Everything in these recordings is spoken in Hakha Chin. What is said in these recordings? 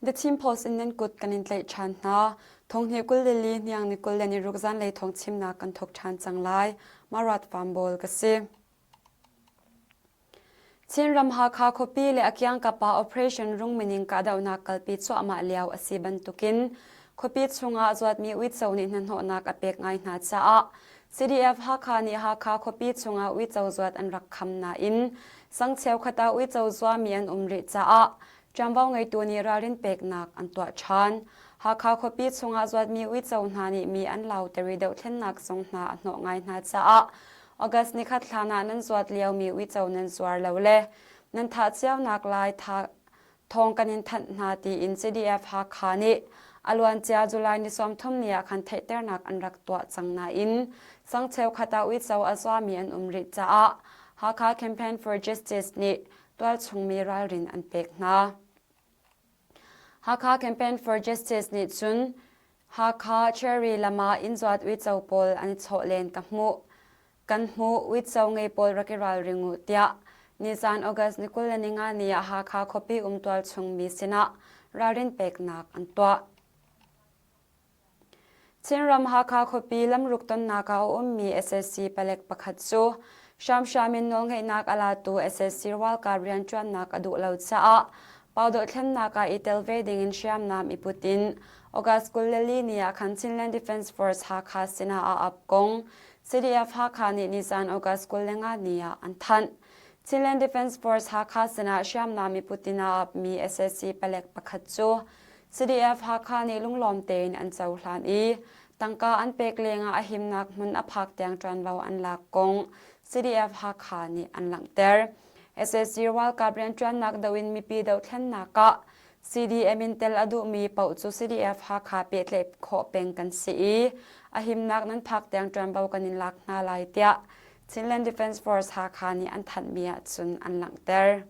The Chin Post in nan kut kan in tlaih ṭhan hna. Thonghnih 20 le li hniang ni 20 le ni ruk zanlei thawng chimnak kan thawk ṭhan cang lai. Marat Fambawl ka si. Chinram Hakha khuapi le a kiangkap ah Operation Rungmining kahdohnak kalpi cuahmah lio a si bantukin khuapi chungah zuatmi uico nih hnahnawhnak a pek ngai hna caah CDF Hakha nih Hakha khuapi chungah uico zuat an rak kham nain sang cheukhat ah uico zuami an um rih caah ṭuanvo ngeitu nih ralrin peknak an tuah ṭhan. Hakha khuapi chungah zuatmi uico hna nih mi an lauter i dohthlennak zong hna a hnawh ngai hna caah August nikhat hlan ah nan zuat liomi uico nan zuar lo le nan thah cionak lai thawng kan in thanh hna tiin CDF Hakha nih a luancia July ni 30 ni ah khan theihternak an rak tuah cang nain sang cheukhat ah uico a zuami an um rih caah Hakha Campaign for Justice nih tualchungmi ralrin an pek hna. Hakha Campaign for Justice nih cun Hakha Cherry lam ah inn zuat uico pawl an i chawh len ka hmuh. Kan hmuh uico ngei pawl rak i ralring u tiah nizan August ni 25 ni ah Hakha khuapi um tualchung mi sinah ralrin peknak an tuah. Chinram Hakha khuapi lamruk tonnak ah a ummi SSC palek pakhat cu hramhram in nawlngeihnak a latu SSC ralkap rianṭuannak a duh lo caah Pau dohthlennak ah i tel ve dingin hriamnam i put in August 24 ni ah khan Chinland Defence Force Hakha sinah a ap kong CDF Hakha nih nizan August 25 ni ah an thanh. Chinland Defence Force Hakha sinah hriamnam i put in a apmi SSC palek pakhat cu CDF Hakha nih lunglawm tein an cohlan i tangka an pek lengah a himnak hmun a phak tiang ṭuanvo an lak kong CDF Hakha nih an langhter. SSC ralkap rianṭuannak do in mipi dohthlennak ah CDM in tel a duhmi paoh cu CDF Hakha pehtlaih khawh peng kan si i a himnak nan phak tiang ṭuanvo kan in lak hna lai tiah Chinland Defence Force Hakha nih an thanhmi ahcun an langhter.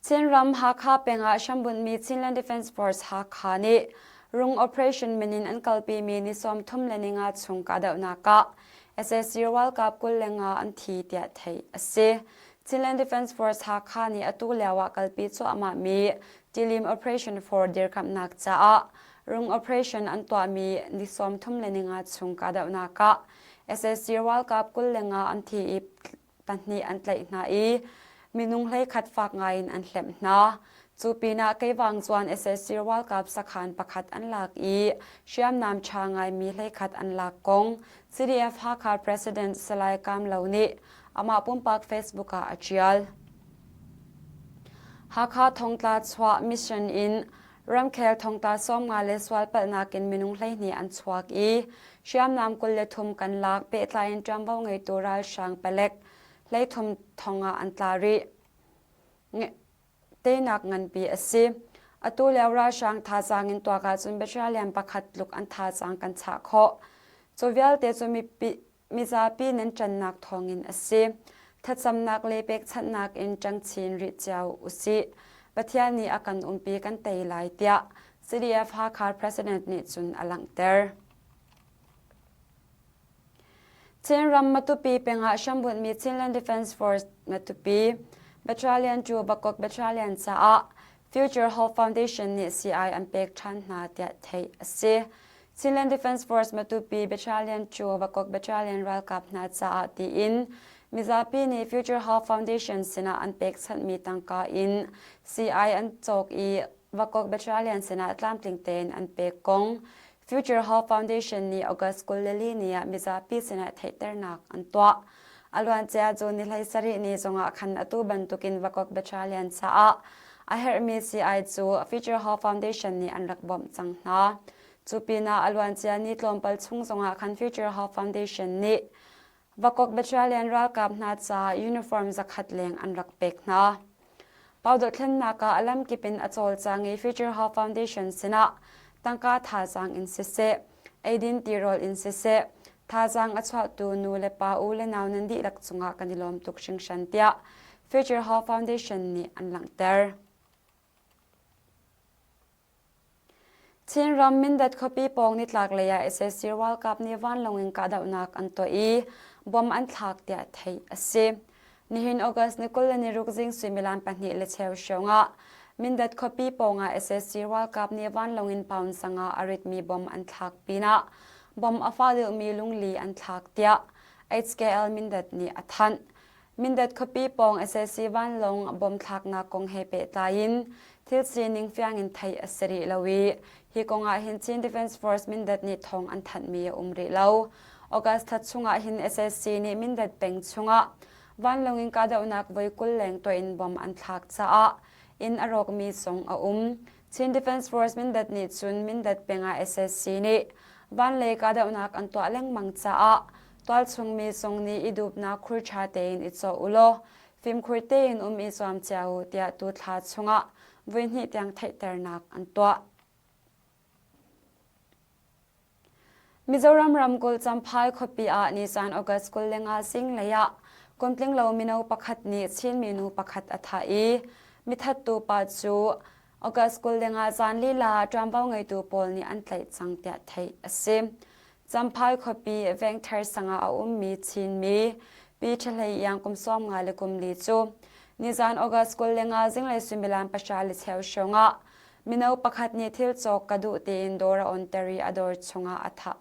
Chinram Hakha peng ah hrambunhmi Chinland Defence Force Hakha nih rung operation min in an kalpimi ni 35 chung kahdohnak ah sac ralkap 25 an thi tiah theih a si. Chinland Defence Force Hakha nih atu lio ah kalpi cuahmahmi Tilim Operation for dirkamhnak caah rung operation an tuahmi ni 35 chung kahdohnak ah sac ralkap 25 an thi i pahnih an tlaih hna i minung 11 fak ngaiin an hlemh hna. Cu pinah Keivang chuan sac ralkap sakhan pakhat an lak i hriamnam ṭha ngaimi 11 an lak kong CDF Hakha President Salai Kam Lo nih amah pumpak Facebook ah a ṭial. Hakha thongtla chuah mission in ramkhel thongtla 50 le sualpalhnak in minung 12 an chuak i hriamnam 23 kan lak pehtlai in ṭuanvo ngeitu ralhrang palek 33 thong ah an tla rih. Teinak nganpi a si. Atu lio ralhrang thazaang in tuak ahcun battalion pakhat tluk an thazaang kan chah khawh. Cu vialte cu mipi Mizapi nan ṭannak thawngin a si. Thlacamnak le pekchanhnak in ṭang chin rih cio usih. Pathian nih a kan umpi kan tei lai tiah CDF Hakha President nih cun a langhter. Chinram Matupi pengah hrambunhmi Chinland Defence Force Matupi Battalion cu Bakok Battalion caah Future Hope Foundation nih sii-ai an pek ṭhan hna tiah theih a si. Chinland Defence Force Matupi Battalion cu Vakok Battalion ralkap hna caah tiin mizapi nih Future Hope Foundation sinah an pekchanhmi tangka in sii-ai an cawk i Vakok Battalion sinah tlamtling tein an pek kong Future Hope Foundation nih August 24 ni ah mizapi sinah theihternak an tuah. A luancia June ni 17 ni zongah khan atu bantukin Vakok Battalion caah a herhmi sii-ai cu Future Hope Foundation nih an rak bawmh cang hna. Cu pinah a luancia ni tlawmpal chung zongah khan Future Hope Foundation nih Vakok Battalion ralkap hna caah uniform zakhat leng an rak pek hna. Pau dothlennak ah a lamkip in a cawlcang i Future Hope Foundation sinah tangka thazaang in siseh, eidin tirawl in siseh, thazaang a chuahtu nu le pa u le nau nan dihlak cungah kan i lawm tuk hringhran tiah Future Hope Foundation nih an langhter. Chinram Mindat khuapi pawng nitlak lei ah sac ralkap nih vanlawng in kahdohnak an tuah i bomb an thlak tiah theih a si. Nihin August ni 26 zing suimilam pahnih le cheu hrawng ah Mindat khuapi pawngah sac ralkap nih vanlawng in pound sanga a ritmi bom an thlak pinah bom a fah deuhmi lungli an thlak tiah HKL Mindat nih a thanh. Mindat khuapi pawng sac vanlawng bom thlaknak kong he pehtlai in thil sining fiang in theih a si rih lo i hi kong ah hin Chin Defence Force Mindat nih thawng an thanhmi a um rih lo. August thla chungah hin sac nih Mindat peng chungah vanlawng in kahdohnak voi 20 leng tuah in bom an thlak caah inn a rawkmi zong a um. Chin Defence Force Mindat nih cun Mindat peng ah sac nih vanlei kahdohnak an tuah lengmang caah tualchung mi zong nih i dupnak khur ṭha tein i cawh u law fimkhur tein um i zuam cio u tiah tu thla chungah voihnih tiang theihternak an tuah. Mizoram ramkulh Champhai khuapi ah nisan August 25 zinglei ah kumtlinglo mino pakhat nih Chin minu pakhat a thah i mithattu pa cu August 25 zan lila ah ṭuanvo ngeitu pawl nih an tlaih cang tiah theih a si. Champhai khuapi Vengthar sang ah a ummi Chinmi Pi Ṭha Hlei Iang kum 54 le kum li cu nizan August 25 zinglei suimilam pahra le cheu hrawng ah Mino pakhat nih thil cawk ka duh tiin dawr a onter i a dawr chungah a thah.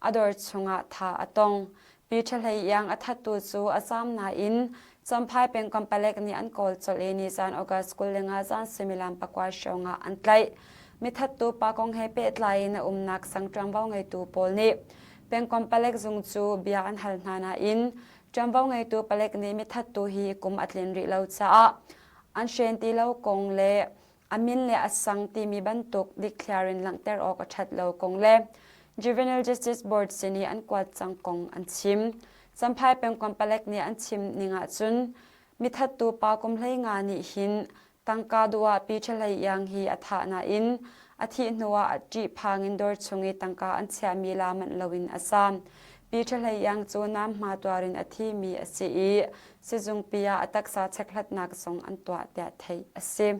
A dawr chungah tha a tong. Pi Ṭha Hlei Iang a thattu cu a zaam nain Champhai pengkomh palek nih an kawl colh i nizan August 25 zan suimilam pakua hrawng ah an tlaih. Mithattu pa kong he pehtlai in a umnak sang ṭuanvo ngeitu pawl nih pengkomh palek zung cu bia an hal hna nain ṭuanvo ngeitu palek nih mithattu hi kum a tlin rih lo caah an hren ti lo kong le a min le a sang timi bantuk dikthliar in langhter awk a ṭhat lo kong le Juvenile Justice Board sin i an kuat cang kong an chim. Champhai pengkomh palek nih an chim ning ahcun mithattu pa kum 15 nih hin tangka duh ah Pi Ṭha Hlei Iang hi a thah nain a thih hnuah a ṭihphang in dawr chung i tangka an chiahmi la manh loin a zaam. Pi Ṭha Hlei Iang cu nam hma tuar in a thimi a si i sizungpi ah a taksa chekhlatnak zong an tuah tiah theih a si.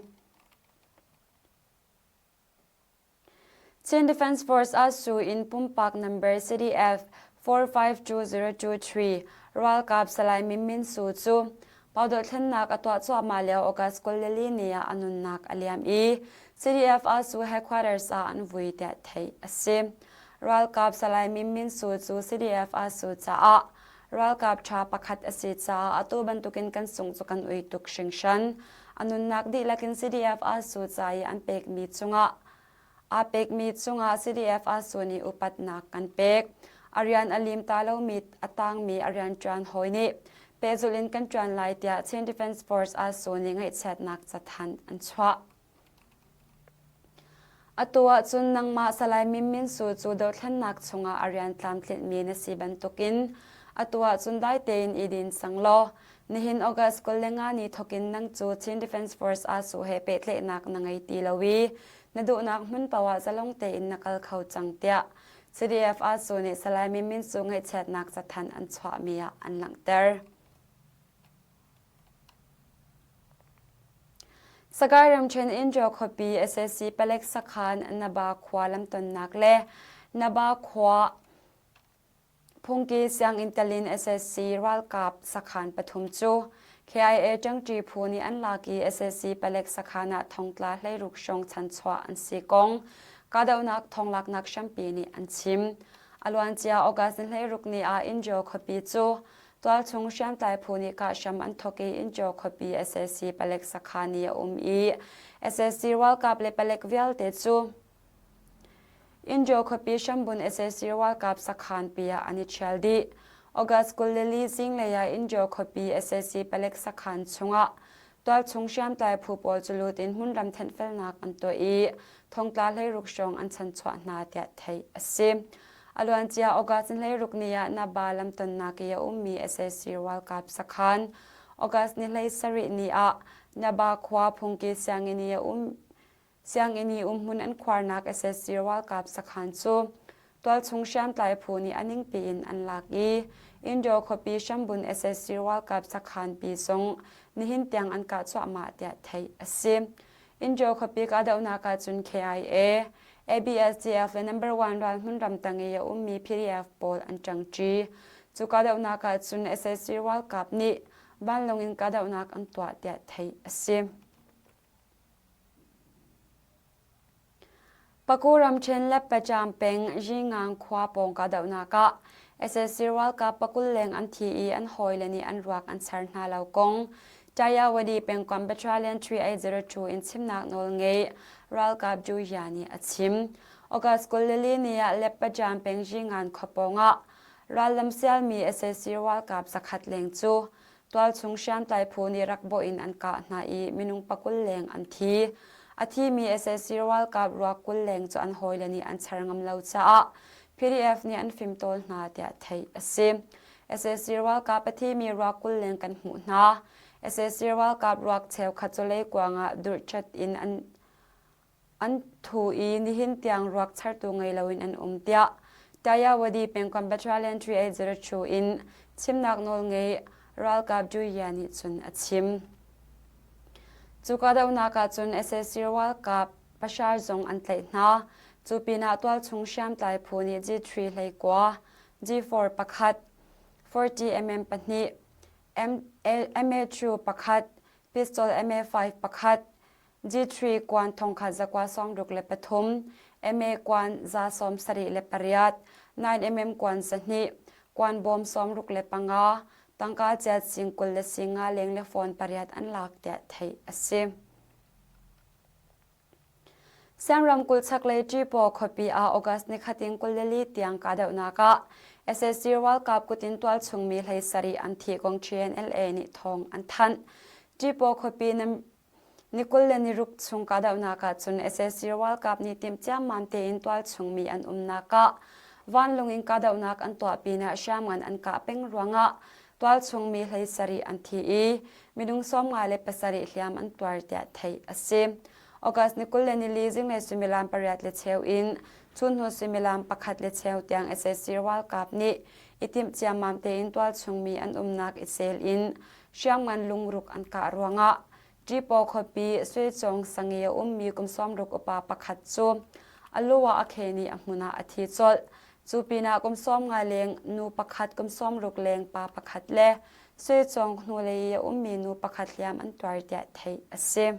Chin Defence Force ah su in pumpak number CDF 452023 ralkap Salai Min Min Su cu Paudoh thlennak a tuah cuahmah lio August 24 ni ah a nunnak a liam i CDF ah su headquarters ah an vui tiah theih a si. Ralkap Salai Min Min Su cu CDF ah su caah Ralkap ṭha pakhat a si caah atu bantukin kan sungh cu kan ui tuk hringhran. A nunnak dihlak in CDF ASU ca i an pekmi cungah aa pekmi cungah CDF ASU nih upatnak kan pek. A rian a lim ta lomi a tangmi a rianṭuan hawi nih pehzulh in kan ṭuan lai tiah Chin Defense Force ASU nih ngaihchiatnak cathanh an chuah. Atu ahcun nangmah Salai Min Min Su cu dothlennak chungah a rian tlamtlinhmi na si bantukin atu ahcun dai tein i din cang law nihin August 25 ni thokin nang cu Chin Defense Force ASU he pehtlaihnak na ngei ti lo i na duhnak hmun paoh ah zalong tein na kal kho cang tiah CDF ASU nih Salai Min Min Su ngaihchiatnak cathanh an chuahmi ah an langhter. Sagaing ramṭhen Indraw khuapi sac palek sakhan Naba khua lamtonnak le Naba khua phungki sianginn telin sac ralkap sakhan pathum cu KIA ṭangṭi phu nih an lak i sac palek sakhan ah thongtla 16 hrawng chanchuah an si kong kahdohnak thonglaknak hrampi nih an chim. A luancia August ni 16 ni ah Indraw khuapi cu Tualchung hriamtlai phu nih kahhram an thawk i Inchaw khuapi sac palek sakhan i a um i sac ralkap le palek vialte cu Inchaw khuapi hrambun sac ralkap sakhan pi ah an i ṭhial dih. August 24 zinglei ah Inchaw khuapi sac palek sakhan chungah tualchung hriamtlai phu pawl cu lut in hmunram thenhfelnak an tuah i thongtla 16 hrawng an chanchuah hna tiah theih a si. A luancia August 16 ni ah Naba lamtonnak i a ummi sac ralkap sakhan August ni 17 ni ah Naba khua phungki sianginn i a um sianginn i umhmun an khuarnak sac ralkap sakhan cu tualchung hriamtlai phu nih a ningpi in an lak i Indaw khuapi hrambun sac ralkap sakhan pi zong nihin tiang an kah cuahmah tiah theih a si. Indaw khuapi kahdohnak ahcun KIA, ABSDF le number one ral hmunram tang i a ummi PDF pawl an ṭangṭi. Cu kahdohnak ahcun sac ralkap nih Vanlawng in kahdohnak an tuah tiah theih a si. Paku ramṭhen Leppeṭam peng Yingang khua pawng kahdohnak ah sac ralkap pakul leng an thi i an hawile nih an ruak an char hna lo kong Tayawadi pengkomh Battalion 3802 in chimnak nawl ngei ralkap Du Ya nih a chim. August 24 ni ah Leppeṭam peng Yingan khua pawng ah rallam sialmi sac ralkap zakhat leng cu Tualchung hriamtlai phu nih rak bawh in an kah hna i minung pakul leng an thi. A thimi sac ralkap ruak 20 leng cu an hawile nih an char ngam lo caah PDF nih an fimtawl hna tiah theih a si. Sac ralkap a thimi ruak 20 leng kan hmuh hna. Sac ralkap ruak cheukhat cu leikuang ah durhchat in an An thu i nihin tiang ruak chartu ngei loin an um tiah Tayawadi pengkomh Battalion 3802 in chimnak nawl ngei ralkap Juya nih cun a chim. Cu kahdohnak ah cun sac ralkap pahra zong an tlaih hna. Cu pinah tualchung hriamtlai phu nih G3 hleikua, G4 pakhat, 40 mm pahnih, MA2 pakhat, pistol MA5 pakhat, G3 kuan thongkhat zakua 63, MA kuan 78, 9mm kuan 2, kuan bawm 65, tangka chiat sing 20 le sing nga leng le phone pariat an lak tiah theih a si. Siang ramkulh chaklei Ṭipaw khuapi ah August nikhat in 24 tiang kahdohnak ah sac ralkap kut in tualchung mi 17 an thih kong TNLA nih thawng an thanh. Ṭipaw khuapi Ni 26 chung kahdohnak ahcun sac ralkap nih timh ciammam tein tualchung mi an umnak ah vanlung in kahdohnak an tuah pinah hriamngan an kah peng ruangah tualchung mi 17 an thi i minung 57 hliam an tuar tiah theih a si. August ni 24 zinglei suimilam pariat le cheu in chunhnu suimilam pakhat le cheu tiang sac ralkap nih i timh ciammam tein tualchung mi an umnak i sel in hriamngan lungruk an kah ruangah Ṭipaw khuapi Suicawng sang i a ummi kum 60 upa pakhat cu a lu ah a khen i a hmun ah a thi colh. Cu pinah kum 50 leng nu pakhat, kum 60 leng pa pakhat le Suicawng hnulei i a ummi nu pakhat hliam an tuar tiah theih a si.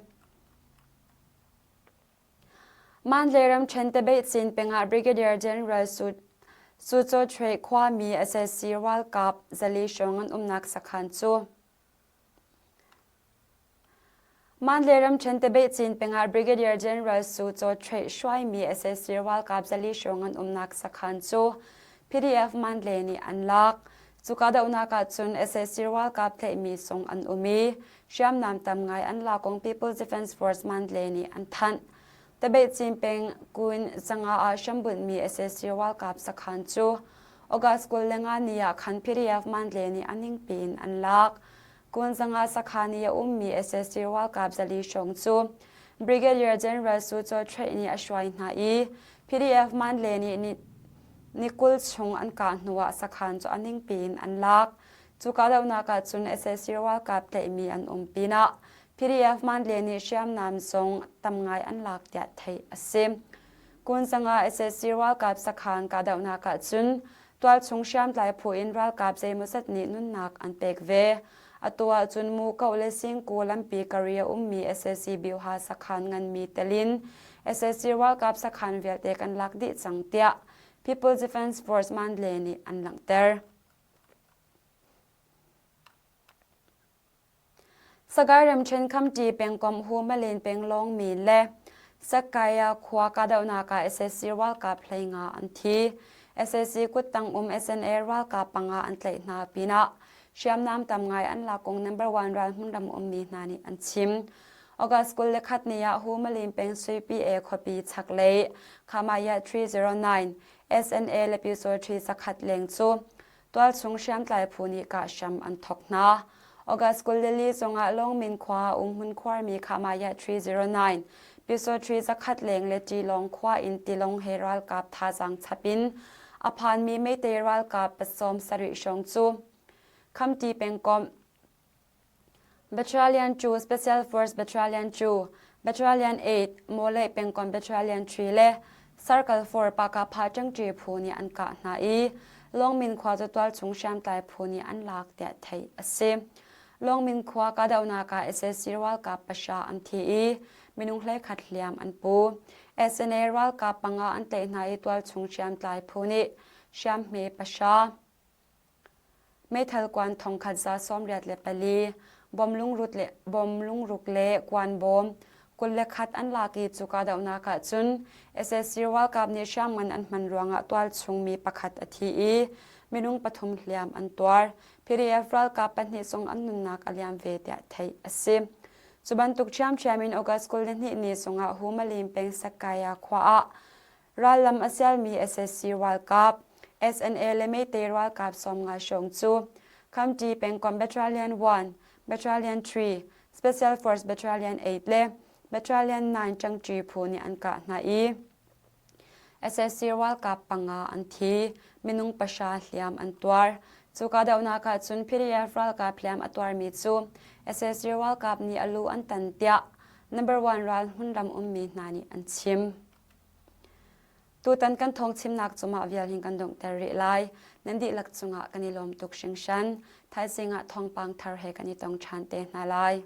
Mandalay ramṭhen Tabeihcin pengah Brigadier General Su Su Cho Htwe khuami sac ralkap 400 hrawng an umnak sakhan cu Mandalay ramṭhen Tabeihcin pengah Brigadier General Su Cho Htwe hruaimi sac ralkap 400 hrawng an umnak sakhan cu PDF Mandalay nih an lak. Cu kahdohnak ahcun sac ralkap tlaihmi zong an um i hriamnam tam ngai an lak kong People's Defense Force Mandalay nih an thanh. Tabeihcin peng Kun zanga ah hrambunhmi sac ralkap sakhan cu August 25 ni ah khan PDF Mandalay nih a ningpi in an lak. Kun zanga sakhan i a ummi sac ralkap 400 hrawng cu Brigadier General Su Cho Htwe nih a hruai hna i PDF Mandalay nih ni 20 chung an kah hnuah sakhan cu a ningpi in an lak. Cu kahdohnak ahcun sac ralkap tlaihmi an um pinah PDF Mandalay nih hriamnam zong tam ngai an lak tiah theih a si. Kunzang ah sac ralkap sakhan kahdohnak ahcun tualchung hriamtlai phu in ralkap zeimawzat nih nunnak an pek ve. Atu ahcun Mukoh le Singku lampi kar i a ummi sac Byuha sakhan nganmi telin sac ralkap sakhan vialte kan lak dih cang tiah People Defense Force Mandalay nih an langhter. Sagaing ramṭhen Khamṭi pengkomh Humalin penglawng mi le Sakkaya khua kahdohnak ah sac ralkap 15 an thi. Sac kuttang um SNA ralkap panga an tlaih hna pinah hriamnam tam ngai an lak kong number one ralhmun ram ummi hna nih an chim. August 21 ni ah Humalin peng Suipi e khuapi chaklei Khamaya 309 SNA le Pyusawṭhi zakhat leng cu tualchung hriamtlai phu nih kah hram an thawk hna. August 24 zongah Lawngmin khua umhmun khuarmi Khamaya 309, Pyusawṭhi zakhat leng le Ṭilawng khua in tilawng he ralkap thazaang chap in a phanmi Meitei ralkap pasawm sarih hrawng cu Khamti pengkomh Battalion 2 Special Force Battalion 2, Battalion 8, Mawlei pengkomh Battalion 3 le Circle 4 Pakapha ṭangṭi phu nih an kah hna i Lawngmin khua cu tualchung hriamtlai phu nih an lak tiah theih a si. Lawngmin khua kahdohnak ah sac ralkap pahra an thi i minung 11 hliam an pu. SNA ralkap panga an tlaih hna i tualchung hriamtlai phu nih hriamhme pahra, Meithal kuan thongkhat 84, bom lungrut le bom lungruk le kuan bawm 21 an lak i cu kahdohnak ah cun sac ralkap nih hriamngan an hman ruangah tualchung mi pakhat a thi i minung pathum hliam an tuar. PDF ralkap pahnih zong an nunnak a liam ve tiah theih a si. Cu bantuk ṭhiamṭhiam in August 22 ni zongah Humalim peng Sakkaya khua ah Rallam a sialmi sac ralkap, SNA le Meitei ralkap 50 hrawng cu Khamṭi pengkomh Battalion 1, Battalion 3, Special Force Battalion 8 le Battalion 9 ṭangṭi phu nih an kah hna i sac ralkap panga an thi, minung pahra hliam an tuar. Cu kahdohnak ah cun PDF ralkap hliam a tuarmi cu sac ralkap nih a lu an tan tiah number one ral hmunram ummi hna nih an chim. Tutan kan thawngchimnak cu mah vial hin kan donghter rih lai. Nan dihlak cungah kan i lawm tuk hringhran. Thaizing ah thawngpang thar he kan i tong ṭhan te hna lai.